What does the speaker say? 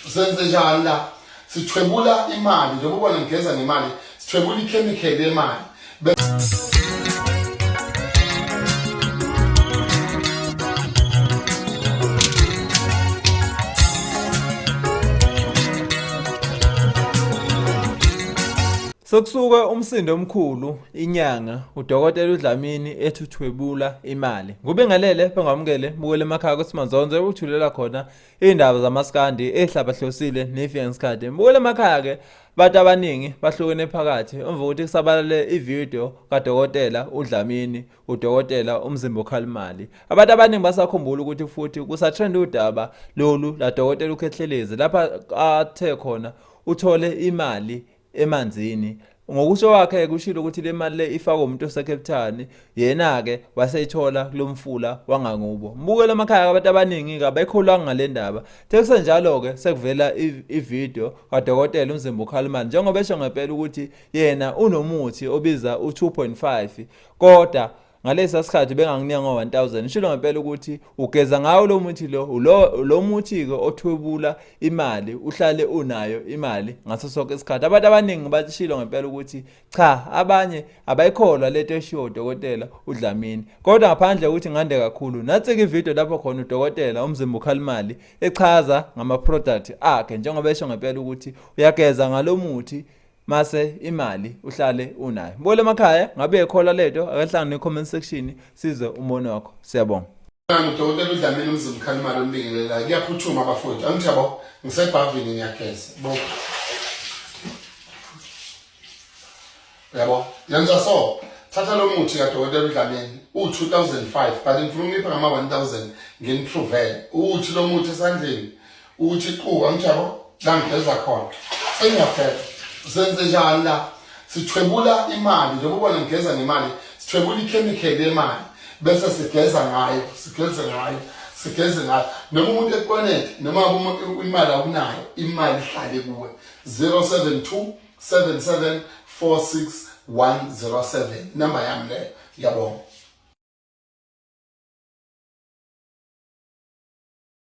Senze njani la? Sithwebula imali njengoba ubona ngigeza ngemali, sithwebula ichemical yemali. Sekusuke umsindo omkhulu inyanga uDokotela uDlamini ethi uthwebula imali. Ngubingelele bengamukele bukele emakhaya kuSimanzonzo ukuthulela khona Iy'ndaba zamaskandi ehlabahlosile nefika ngesikhathi. Mbukele emakhaya-ke abantu abaningi bahlukene phakathi emva kokuthi kusabalale ividiyo kadokotela uDlamini, udokotela umzimba okhalimali. Abantu abaningi basakhumbula ukuthi futhi kusatrend udaba lolu ladokotela uKhehlelezi lapha athe khona uthole imali emanzini ngokusho kwakhe kushilo ukuthi le mali le ifakwe umuntu oseCape Town yena-ke waseyithola kulo mfula wangangubo mbukela emakhaya abantu abaningi-ke abayikholwanga ngale ndaba sekusenjalo-ke sekuvela ividiyo kadokotela umzimba ukhalimani njengoba esho ngempela ukuthi yena unomuthi obiza u-2.5 kodwa Ngalesa sikhathi benganginika ngo-1000 ngishilo ngempela ukuthi ugeza ngawo lo muthi lo lo muthi-ke othwebula imali uhlale unayo imali ngaso sonke isikhathi. Abantu abaningi bashilo ngempela ukuthi cha abanye abayikholwa lento eshiwo udokotela uDlamini. Kodwa ngaphandle kokuthi ngande kakhulu nansi-ke ividiyo lapho khona udokotela umzimba ukhalimali echaza ngama-product akhe njengoba esho ngempela ukuthi uyageza ngalo muthi mase imali uhlale unayo. Mbukele emakhaya ngabe uyayikholwa lento ake hlangane comment section sizwe umbono wakho. Siyabonga. Udokotela uDlamini umzimba ukhalimali ombingelelayo kuyaphuthuma bafowethu angithi yabo ngisebhavini ngiyageza bo yabo yenza so thatha lo muthi kadokotela uDlamini u-2005 but ngifuna ukunipha ngama-1000 nginipruvele uthi lo muthi esandleni uthi qu angithi yabo la ngigeza khona sengiyaphela senze njani la sithwebula imali njengoba ubona ngigeza ngemali sithwebula ichemical yemali bese sigeza ngayo sigeze ngayo sigeze ngayo noma umuntu ekwenete noma imali awunayo imali ihlale kuwe 072 77 46107 namba yami leyo ngiyabonga.